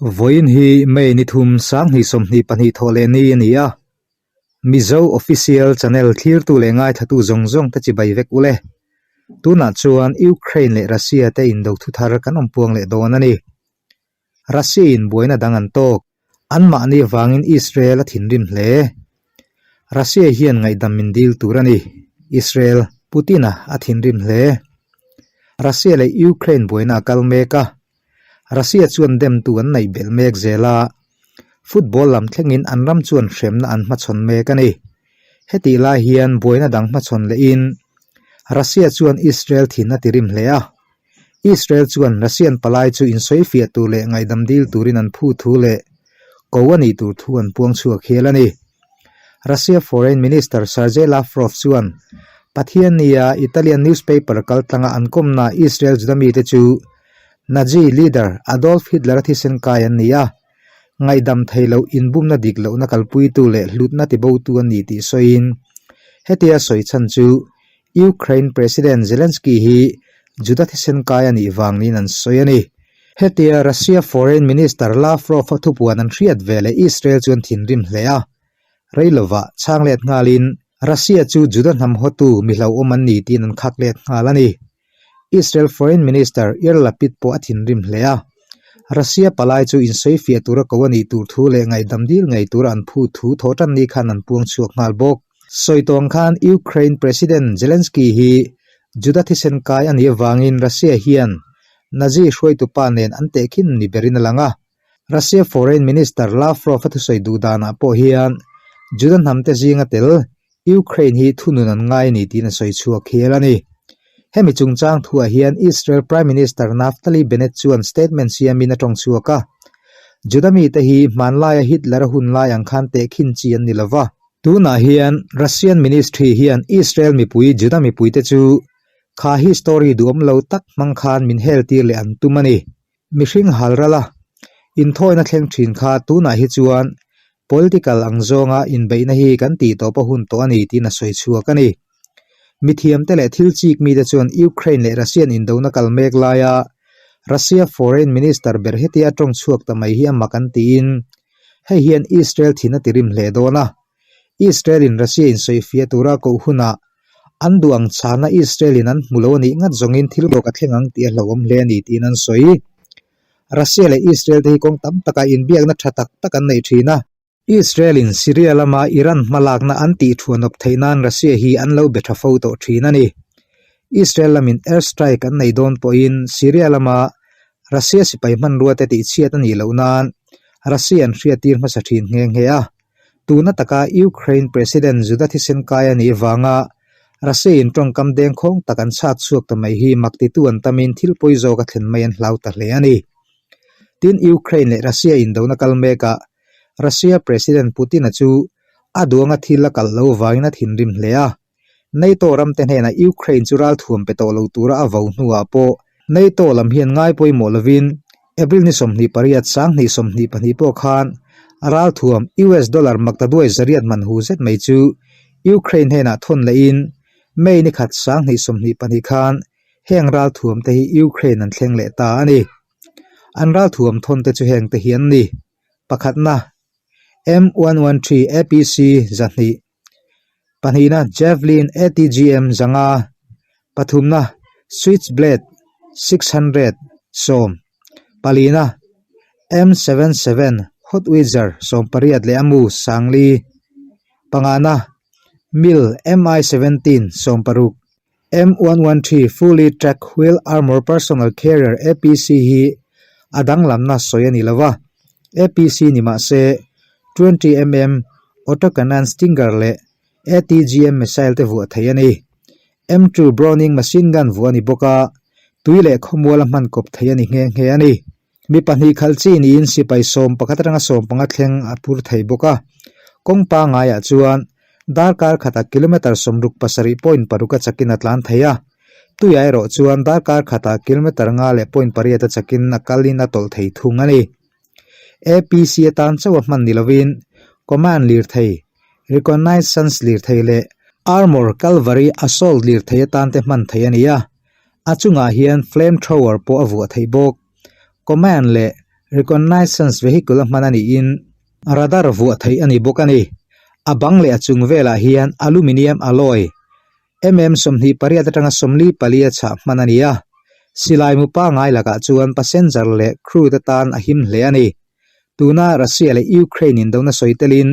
Vawiin hi May ni thum 2022 thawh leh ni a ni a, Mizo Official Channel thlirtu leh ngaithatu zawng zawng te chibai vek ule. Tunah chuan Ukraine leh Russia te indo thuthar kan awm puang leh dawn a ni. Russia in buaina dang an tawk. Anmahni avangin Israel a thinrim hle. Russia hian ngaihdam min dil tur a ni. Israel, Putin-a a thinrim hle. Russia leh Ukraine buaina a kal mek a. Russia chuan demtu an neih belh mek zel a. Football lam thlengin an ram chuan hremna an hmachhawn mek a ni. Hetih lai hian buaina dang hmachhawn lehin Russia chuan Israel thin a tirim hle a. Israel chuan Russian palai chu insawifiah tur leh ngaihdam dil turin an phu thu leh ko a nih tur thu an puang chhuak hial a ni. Russia Foreign Minister Sergei Lavrov chuan Pathiannia Italian newspaper kaltlanga an kawmna Israel Juda mite chu Nazi leader Adolf Hitler-a thisen kai an ni a, ngaihdam thei loh inbumna dik lohna kalpuitu leh hlutna tibotu a ni tih sawiin hetia sawi chhan chu Ukraine President Zelensky hi Juda thisen kai a nih vang niin an sawi a ni. Hetia Russia Foreign Minister Lavrov-a thupuan an hriat ve leh Israel chu an thinrim hle a. Rei lovah chhang let nghalin Russia chu Juda hnam hawtu mi hlauhawm an ni tiin an khak let nghal a ni. Israel Foreign Minister Yair Lapid pawh a thinrim hle a. Russia palai chu insawifiah tura ko a nih tur thu leh ngaihdam dil ngei tura an phut thu thawhtanni khan an puang chhuak nghal bawk. Sawi tawng khan Ukraine President Zelensky hi Juda thisen kai a nih avangin Russia hian Nazi hruaitupa nen an tehkhin ni berin a lang a. Russia Foreign Minister Lavrov a thusawi duh danah pawh hian Juda hnamte zinga tel Ukraine hi thunun an ngai a ni tiin a sawi chhuak hial a ni. Hemi chungchang thuah hian Israel Prime Minister Naftali Bennett chuan statement siamin a tawng chhuak a, Juda mite hi hmanlaia Hitler-a hun lai ang khan tehkhin chi an ni lova. Tunah hian Russian Ministry hian Israel mipui Juda mipuite chu kha history duhawm lo tak hmang khan min hel tir leh an tum a ni. Mihring hal ral a, inthawina thleng thin kha tunah hi chuan political ang zawnga inbeihna hi kan tih tawp a hun tawh a ni tiin a sawi chhuak a ni. Mithiamte leh thil chik mite chuan Ukraine leh Russian indona kal mek laia Russia Foreign Minister ber hetia tawng chhuak ta mai hi a mak an tiin hei hian Israel thin a tirim hle dawn a. Israel-in Russia insawifiah tura koh hunah an duh ang chhana Israel-in an hmu lo a nih ngat zawngin thil rawk a thleng ang tih a hlauhawm hle a ni tiin an sawi. Russia leh Israel te hi kawng tam takah inbiakna tha tak tak an nei thin a. Israel-in Syria lama Iran hmalakna an tih thuanawp theih nan Russia hi an lo be tha fo tawh thin a ni. Israel lamin air strike an nei dawn pawhin Syria lama Russia sipai hmanrua te tihchhiat a nih loh nan Russia an hriattir hmasa thin nghe nghe a. Tuna taka Ukraine President Juda thisen kai a nih vanga Russia-in tawngkam dengkhawng tak an chhak chhuak ta mai hi mak titu an tamin thil pawi zawk a thlen mai an hlau ta hle a ni. Tin, Ukraine leh Russia indona kal mekah Russia President Putin-a chu a duanga thil a kalh lo vangin a thinrim hle a. NATO ramte hnenah Ukraine chu ralthuam pe tawh lo tura a vo hnuah pawh NATO lam hian ngai pawimawh lovin April ni 28 2022 pawh khan ralthuam US dollar maktaduai zariat man hu zet mai chu Ukraine hnenah thawn lehin May ni khat 2022 khan heng ralthuam te hi Ukraine an thleng leh ta a ni. An ralthuam thawn te chu heng te hi an ni. Pakhatna, M113 APC 200, Pahnihna Javelin ATGM 500, pathumna Switchblade 600 sawm, palina M77 Howitzer 18 leh a mu 40, pangana Mil Mi-17 16, M113 Fully Tracked Wheel Armor Personal Carrier APC hi a danglamna sawi a ni lo va, APC ni mah se 20mm Autocannon Stinger leh ATGM missile te vuah thei a ni. M2 Browning machine gun vuah a ni bawk a, tui leh khawmual a hman kawp thei a ni nghe nghe a ni. Mi pahnih khalh chi niin sipai sawm pakhat atanga sawm panga thleng a phur thei bawk a. Kawng pangaiah chuan darkar khatah kilometre 67 point paruk a chakin a tlan thei a. Tuiah erawh chuan darkar khatah kilometre nga leh point pariat a chakin a kalin a tawlh thei thung a ni. APC atan chauh a hman ni lovin command lirthei, reconnaissance lirthei leh armour calvary assault lirthei atan te hman thei a ni a. A chungah hian flame thrower pawh a vuah theih bawk. Command leh Reconnaissance vehicle a hman a niin radar vuah theih a ni bawk a ni. A bang leh a chung velah hian aluminium alloy mm 28 atanga 44 a chhah hman a ni a, silai mu pangai lakah chuan passenger leh crew te tan a him hle a ni. Tuna Russia leh Ukraine indona sawi telin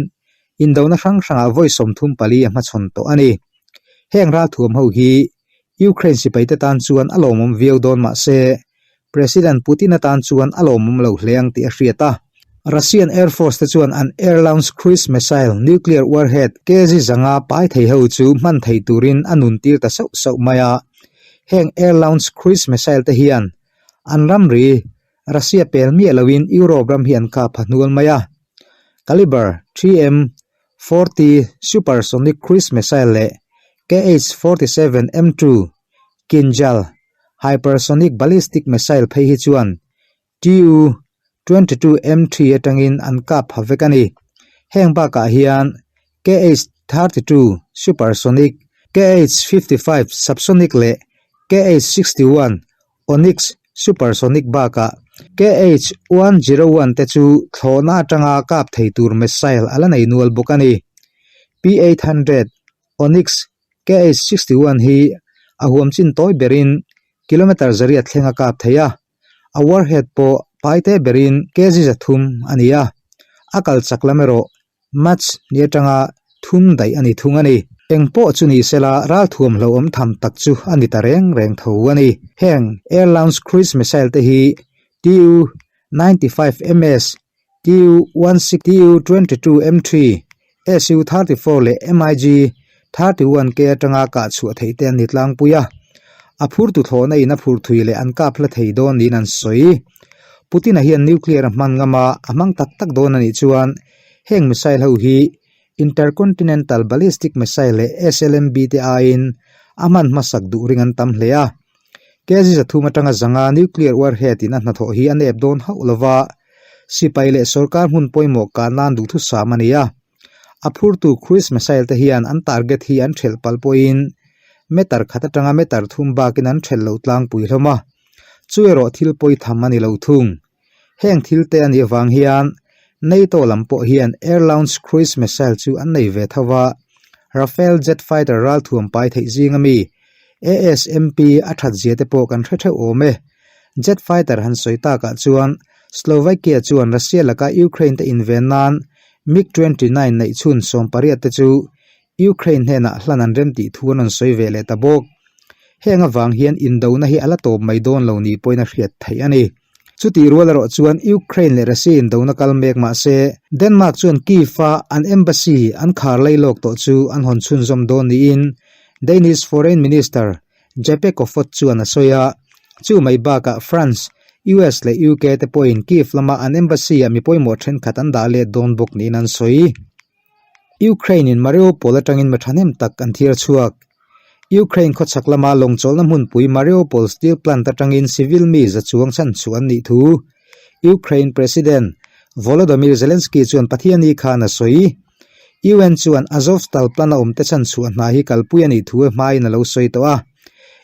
indona hrang hrangah vawi 34 a hmachhawn tawh a ni. Heng ralthuam ho hi Ukraine sipaite tan chuan a lawmawm viau dawn mah se, President Putin atan chuan a lawmawm lo hle ang tih a hriat a. Russian Air Force te chuan an air-launched cruise missile nuclear warhead kg zanga pai thei ho chu hman thei turin a nun tir ta sauh sauh mai a. Heng air-launched cruise missile te hian an ramri Russia pel miah loin Europe ram hi an kap ha hnual mai a. Kalibr 3M 40 supersonic cruise missile leh KH-47 M2 Kinzhal hypersonic ballistic missile phei hi chuan Tu-22 M3 atangin an kap pha vek a ni. Heng bakah hian KH-32 supersonic, KH-55 subsonic leh KH-61 Onyx supersonic bakah KH-101 te chu thlawhna atanga kap thei tur missile a la nei nual bawk a ni. P-800 Onyx KH-61 hi a huam chin tawi berin kilometre zariat thleng a kap thei a, a warhead pawh paite berin kg 300 a ni a, a kal chak lam erawh Mach ni atanga thum daih a ni thung a ni. Eng pawh chu ni sela ralthuam hlauhawm tham tak chu a ni ta reng reng tho a ni. Heng Air Launched Cruise Missile te hi Tu-95 MS, Tu-16, Tu-22 M3, Su-34 leh MiG-31K atanga kah chhuah theih te an ni tlangpui a. A phurtu thlawhna in a phur thui leh an kap hla thei dawn niin an sawi. Putin-a hian nuclear a hman ngam a, a hmang tak tak dawn a nih chuan heng missile ho hi Intercontinental Ballistic Missile leh SLMB te aiin a hman hmasak duh ring an tam hle a. Kg 300 atanga zanga nuclear warhead in a hnathawh hi a nep dawn hauh lova, sipai leh sorkar hmun pawimawh kah nan duhthusam a ni a. A phurtu cruise missile te hian an target hi an thelh palh pawhin meter khat atanga meter thum bakin an thelh loh tlangpui hlawm a, chu erawh thil pawi tham a ni lo thung. Heng thil te a nih avang hian NATO lam pawh hian air launched cruise missile chu an nei ve tho va, Rafale jet fighter ralthuam pai theih zing ami ASMP a that zia te pawh kan hre theuh awm e. Jet fighter han sawi takah chuan Slovakia chuan Russia laka Ukraine te inven nan MiG 29 neih chhun 18 te chu Ukraine hnenah hlan an rem tih thu an rawn sawi ve leh ta bawk. Heng avang hian indona hi a la tawp mai dawn lo ni pawhin a hriat theih a ni. Chutih rual erawh chuan Ukraine leh Russia indona kal mek mah se, Denmark chuan Kyiv-a an embassy an khar lei lawk tawh chu an hawn chhunzawm dawn niin Danish Foreign Minister Jeppe Kofod chuan a sawi a. Chu mai bakah France, US leh UK te pawhin Kyiv lama an embassy-ah mi pawimawh thenkhat an dah let dawn bawk niin an sawi. Ukraine-in Mariupol atangin mi thahnem tak an thiar chhuak. Ukraine khawchhak lama lawngchawlhna hmunpui Mariupol steel plant atangin civil mi za chuang chhan chhuah an nih thu Ukraine President Volodymyr Zelensky chuan Pathiani khan a sawi. UN chuan Azovstal plant a awmte chhan chhuah hna hi kalpui a nih thu hmain a lo sawi tawh a.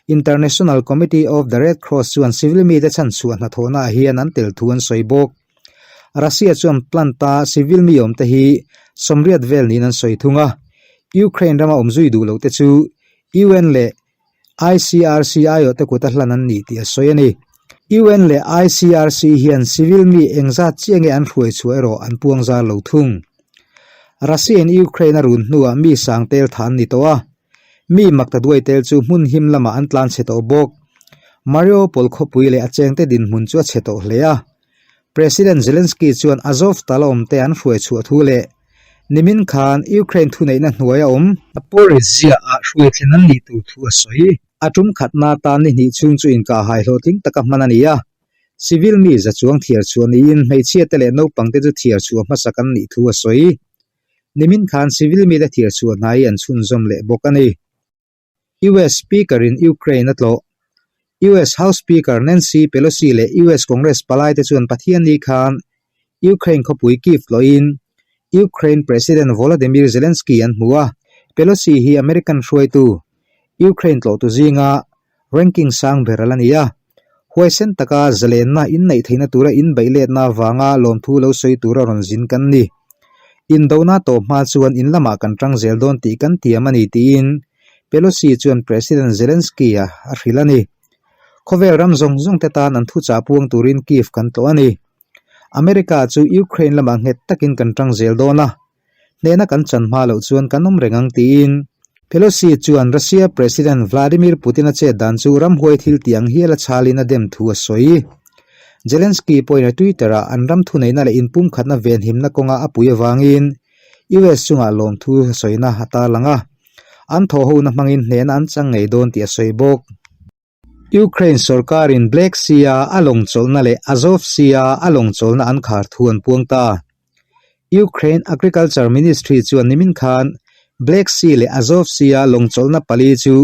International Committee of the Red Cross chuan civil mite chhan chhuah hnathawhnaah hian an tel thu an sawi bawk. Russia chuan plant-a civil mi awmte hi 80 vel niin an sawi thung a, Ukraine rama awm zui duh lohte chu UN leh ICRC aiawhte kuta hlan an ni tih a sawi a ni. UN leh ICRC hian civil mi engzat chiah nge an hruai chhuah erawh an puang zar lo thung. Russia-in Ukraine a run hnuah mi sang tel tha an ni tawh a, mi makta duai tel chu hmun him lamah an tlan chhe tawh bawk. Mariupol khawpui leh a chengte dinhmun chu a chhe tawh hle a. President Zelensky chuan Azovstal a awmte an hruai chhuah thu leh nimin khan Ukraine thuneihna hnuaia awm Zaporizhzhia-ah hruai thlen an nih tur thu a sawi. A tum khatna tan ni hnih chhung chu inkahhai hlawhtling taka hman a ni a, civil mi za chuang thiar chhuah niin hmeichhiate leh naupangte chu thiar chhuah hmasak an nih thu a sawi. Nimin khan civil mite thiar chhuah hna hi an chhunzawm leh bawk a ni. US Speaker in Ukraine a tlawh. US House Speaker Nancy Pelosi leh US Congress palai te chuan Pathianni khan Ukraine khawpui Kyiv tlawhin Ukraine President Volodymyr Zelensky an hmu a. Pelosi hi American hruaitu Ukraine tlawhtu zinga ranking sang ber a la ni a. Huaisen taka zalenna inneih theihna tura inbeih letna avanga lawmthu lo sawi tura rawn zin kan ni. Indona tawp hma chuan in lamah kan tang zel dawn tih kan tiam a ni tiin Pelosi chuan President Zelensky-a a hrilh a ni. Khawvel ram zawng zawng te tan an thuchah puang turin Kyiv kan tlawh a ni. America chu Ukraine lamah nghet takin kan tang zel dawn a, hnehna kan chan hma loh chuan kan awm reng ang tiin Pelosi chuan Russia President Vladimir Putin-a chet dan chu ramhuai thil tih ang hial a chhalin a dem thu a sawi. Zelensky pawhin a Twitter-ah an ram thuneihna leh inpumkhatna venhimna kawnga a pui avangin US chungah lawmthu a sawina a tarlang a, an thawhhona hmangin hnehna an chang ngei dawn tih a sawi bawk. Ukraine sorkarin Black Sea-a a lawng chawlhna leh Azov Sea-a a lawng chawlhna an khar thu an puang ta. Ukraine Agriculture Ministry chuan nimin khan Black Sea leh Azov Sea-a lawng chawlhna pali chu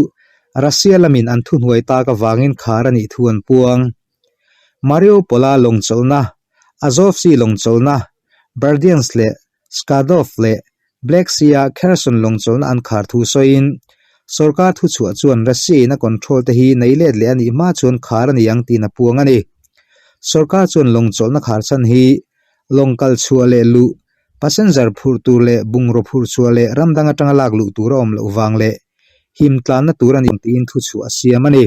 Russia lamin an thuhnuai tak avangin khar a nih thu an puang. Mariupol-a lawng chawlhna, Azov Sea lawng chawlhna, Berdyansk leh Skadov leh Black Sea-a Kherson lawng chawlhna an khar thu sawiin, sorkar thuchhuah chuan Russia-in a control te hi nei let leh a nih hma chuan khar a ni ang tiin a puang a ni. Sorkar chuan lawng chawlhna khar chhan hi lawng kal chhuah leh luh, passenger phurh tur leh bungraw phurh chhuah leh ram dang atanga lak luh tur a awm loh vang leh him tlanna tur a ni tiin thuchhuah a siam a ni.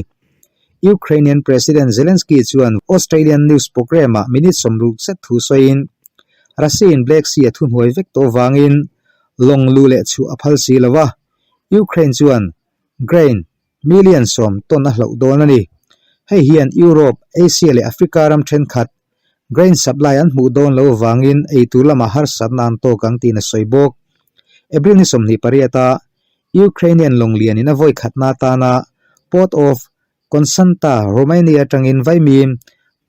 Ukrainian President Zelensky chuan Australian news programme-ah minute sawmruk zet thu sawiin, Russia-in Black Sea a thuhnuai vek tawh vangin lawng lu leh chhuah a phal si lo a, Ukraine chuan grain million sawm tawn a hlauh dawn a ni. Hei hian Europe, Asia leh Africa ram thenkhat grain supply an hmuh dawn lo avangin eitur lamah harsatna an tawk ang tiin a sawi bawk. April ni 28-a Ukrainian lawng lianin a vawi khatna atana Port of Constanta, Romania atangin vaimim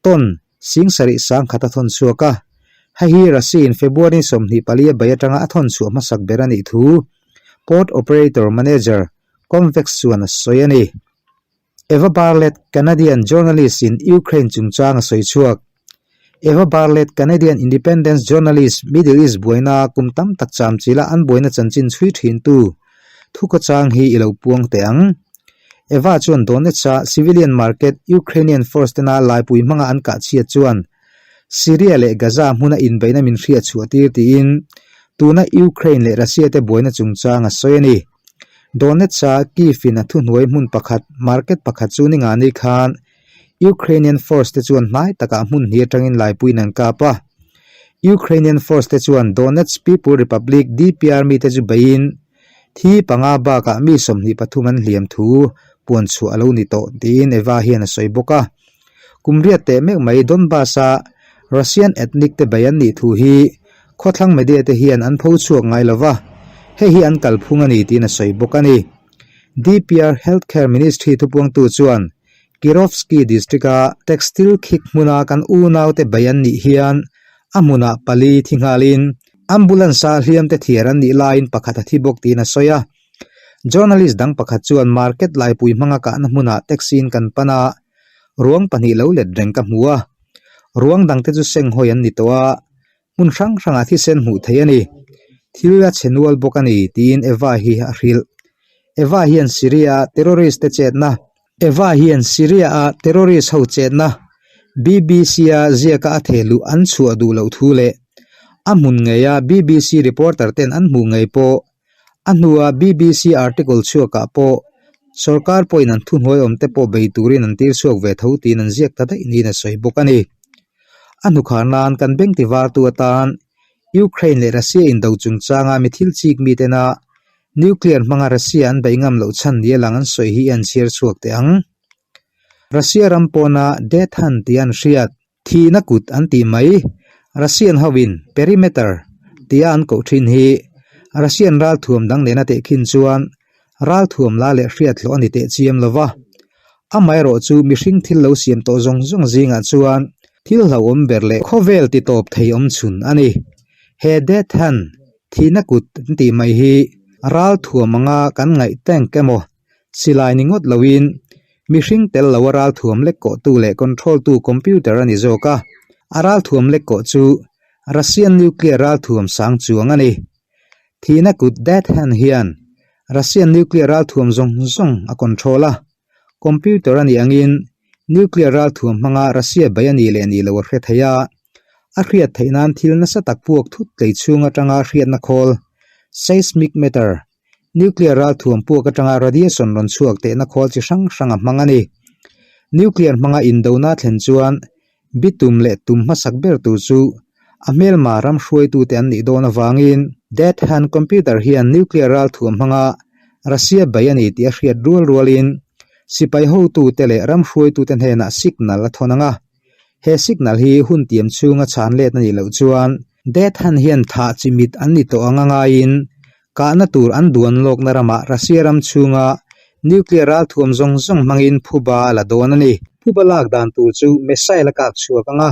ton 7000 sangkhat a thawn chhuak a. Hei hi Russia-in February 24 a bei atanga a thawn chhuah hmasak ber a nih thu Port Operator Manager Convex chuan a sawi a ni. Eva Barlett, Canadian journalist in Ukraine chungchang a sawi chhuak. Eva Barlett, Canadian independence journalist, Middle East buaina kum tam tak cham chila an buaina chanchin chhui thintu thukhawchang hi i lo puang teh ang. Eva chuan Donetsk-a civilian market Ukrainian force tena laipui hmanga an kah chhiat chuan Syria leh Gaza hmuna inbeihna min hriat chhuah tir tiin tuna Ukraine leh Russia te buaina chungchang a sawi a ni. Donetsk-a Kyiv-in a thuhnuai hmun pakhat market pakhat chu ni ngani khan Ukrainian force te chuan hnai takah hmun hnih atangin laipuiin an kap a. Ukrainian force te chuan Donetsk People Republic, DPR, mite chu beiin thi panga bakah mi 23 an hliam thu puan chhuah a lo ni tawh tiin Eva hian a sawi bawk a. Kum riat teh mek mai Donbas-a Russian ethnic te bei an nih thu hi khawthlang media te hian an pho chhuak ngai lo va, hei hi an kalphung a ni tiin a sawi bawk a ni. DPR Healthcare Ministry thupuangtu chuan Kirovsky District-a Textile khik hmuna kan unaute bei an nih hian a hmunah pali thi nghalin ambulance-a hliamte thiar an nih laiin pakhat a thi bawk tiin a sawi a. Journalist dang pakhat chuan market laipui hmanga kahna hmunah taxi-in kan pan a, ruang pahnih lo let reng ka hmu a. Ruang dangte chu senghawi an ni tawh a, hmun hrang hrangah thisen hmuh theih a ni. Thil a chhe nual bawk a ni, tiin Eva hi a hrilh. Eva hian Syria-a terrorist te chetna Eva hian Syria-a terrorist ho chetna BBC-a ziaka a thehluh an chhuah duh loh thu leh a hmun ngeia BBC reporter ten an hmuh ngei pawh A hnua BBC article chhuakah pawh sorkar pawhin an thuhnuai awmte pawh bei turin an tir chhuak ve tho tiin an ziak ta daih niin a sawi bawk a ni. A hnukhar nan kan beng tivartu atan Ukraine leh Russia indo chungchanga mi thil chik mitena nuclear hmanga Russia an bei ngam loh chhan nia lang an sawi hi an chhiar chhuak teh ang. Russia ram pawna death hunt tia an hriat Thihna kut an tih mai. Russian hoin perimeter tia an koh thin hi Russian ralthuam dang nena tehkhin chuan ralthuam la leh hriat hlawh a ni teh chiam lo va. Amaherawh chu mihring thil lo siam tawh zawng zawng zingah chuan thil hlauhawm ber leh khawvel ti tawp thei awm chhun a ni. He death hand, thihna kut an tih mai hi ralthuam anga kan ngaih tank emaw Silai ni ngawt loin mihring tel lo a ralthuam lek kawhtu leh control tu computer a ni zawk a, a ralthuam lek kawh chu Russian nuclear ralthuam sang chuang a ni. Thihna kut death hand hian Russian nuclear ralthuam zawng zawng a control a, computer a nih angin. Nuclear ralthuam hmanga Russia bei a nih leh nih loh a hre thei a, a hriat theih nan thil nasa tak puak thut tlei chhung atanga hriatna khawl, seismic meter, nuclear ralthuam puak atanga radiation rawn chhuak tehna khawl chi hrang hrang a hmang a ni. Nuclear hmanga indona thlen chuan bitum leh tum hmasak ber tur chu a hmelma ram hruaitute an nih dawn avangin Death Hand computer hian nuclear ralthuam hmanga Russia bei a ni tih a hriat rual rualin sipai hotute leh ram hruaitute hnenah signal a thawn ang a. He signal hi hun tiam chhunga chhan let a nih loh chuan Death Hand hian thah chi mit an ni tawh ang a ngaiin Kahna tur an duan lawkna ramah Russia ram chhunga nuclear ralthuam zawng zawng hmangin phuba a la dawn a ni. Phuba lak dan tur chu missile a kak chhuak ang a,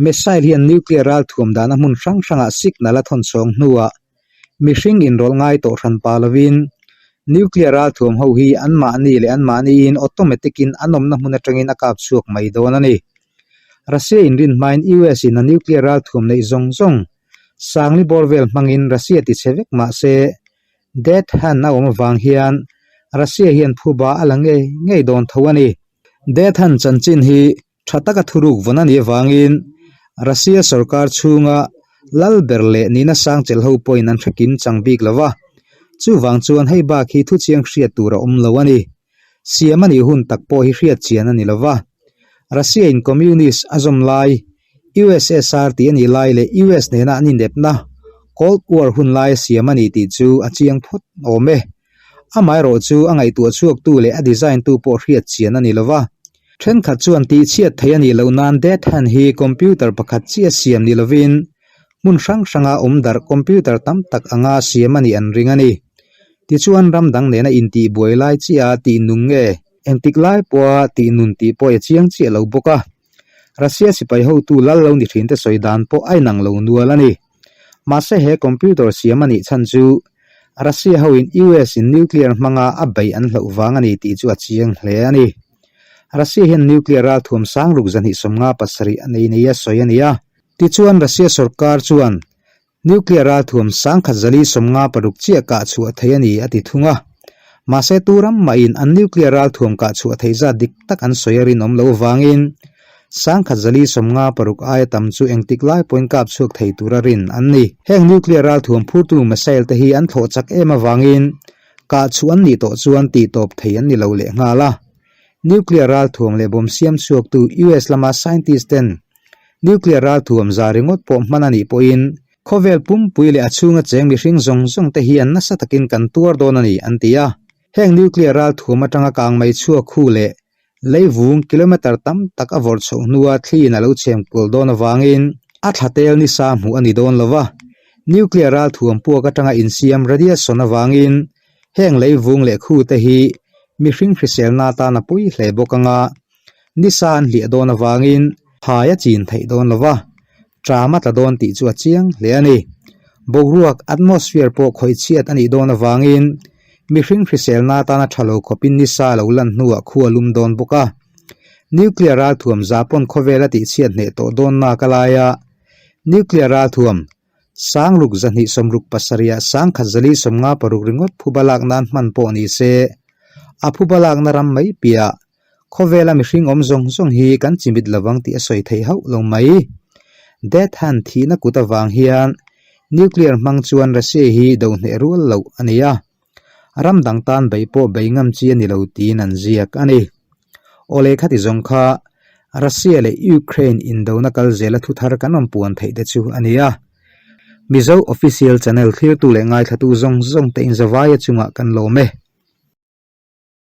missile hian nuclear ralthuam dahna hmun hrang hrangah signal a thawn chhawng hnuah mihring inrawlh ngai tawh hran pa lovin nuclear ralthuam ho hi anmahni leh anmahniin automatic in an awmna hmun atangin a kap chhuak mai dawn a ni. Russia inrin hmain US in a nuclear ralthuam neih zawng zawng Sangli bawr vel hmangin Russia ti chhe vek mah se, Death Hand a awm avang hian Russia hian phuba a la ngei ngei dawn tho a ni. Death Hand chanchin hi tha taka thuruk vawn a nih avangin Russia sorkar chhunga lal ber leh nihna sang chelh ho pawhin an hre kim chang bik lo va, chuvang chuan hei bak hi thuchiang hriat tur a awm lo a ni. Siam a nih hun tak pawh hi hriat chian a ni lo va. Russia in Communist a zawm lai, USSR tih a nih lai leh US nena an inepna Cold War hun laia siam a ni tih chu a chiang phawt awm e. Amaherawh chu a ngaihtuah chhuaktu leh a design tu pawh hriat chian a ni lo va. Thenkhat chuan tihchhiat thei a nih loh nan Death Hand hi computer pakhat chiah siam ni lovin hmun hrang hranga awm darh computer tam tak anga siam a nih an ring a ni. Tichuan ram dang nena intihbuai lai chiah tih nung nge? Engtik lai pawha tih nun tih pawh i chiang chiah lo bawk a. Russia sipai hotu lal lo ni thinte sawi dan pawh a inang lo nual a ni. Mahse he computer siam a nih chhan chu Russia hoin US in nuclear hmanga a beih an hlauh vang a ni tih chu a chiang hle a ni. Russia hian nuclear ralthuam sang ruk 257 a nei nei a sawi a ni a. Tichuan Russia sorkar chuan Nuclear ralthuam 1156 chiah kah chhuah thei a ni a ti thung a. Mahse tu ram mahin an nuclear ralthuam kah chhuah theih zat dik tak an sawi a rinawm loh avangin 1156 aia tam chu engtik lai pawhin kap chhuak thei tura rin an ni. Heng nuclear ralthuam phurtu missile te hi an thlawh chak em avangin kah chhuah an nih tawh chuan tihtawp thei an ni lo leh nghal a. Nuclear ralthuam leh bomb siam chhuaktu US lama scientist ten Nuclear ralthuam za ringawt pawh hman a nih pawhin khawvel pumpui leh a chhunga cheng mihring zawng zawng te hian nasa takin kan tuar dawn a ni, an ti a. Heng nuclear ralthuam atanga kang mai chhuak khu leh leivung kilometre tam tak a vawrh chhoh hnua thliin a lo chhem kual dawn avangin a thla tel nisa hmuh a ni dawn lo va. Nuclear ralthuam puak atanga insiam radiation avangin heng leivung leh khu te hi mihring hriselna atan a pui hle bawk anga Nisa an hliah dawn avangin phai a chin theih dawn lo va, ṭam a tla dawn tih chu a chiang hle a ni. Boruak, atmosphere, pawh khawih chhiat a nih dawn avangin mihring hriselna atana ṭha lo khawpin nisa a lo lan hnuah khu a lum dawn bawk a. Nuclear ralthuam za pawn khawvel a tihchhiat hneh tawh dawn nak a laia nuclear ralthuam 6267 1456 ringawt phuba lak nan hman pawh ni se, a phuba lakna ram mai piah Khawvela mihring awm zawng zawng hi kan chimit lovang tih a sawi theih hauh lo mai. Death Hand thihna kut avang hian nuclear hmang chuan Russia hi do hneh rual loh a ni a, ram dang tan beih pawh bei ngam chi a ni lo tiin an ziak a ni. Awle khati zawng kha Russia leh Ukraine indona kal zela thu thar kan rawn puan theih te chu a ni a. Mizo Official Channel thlirtu leh ngaithlatu zawng zawng te inzavaia chungah kan lawm e.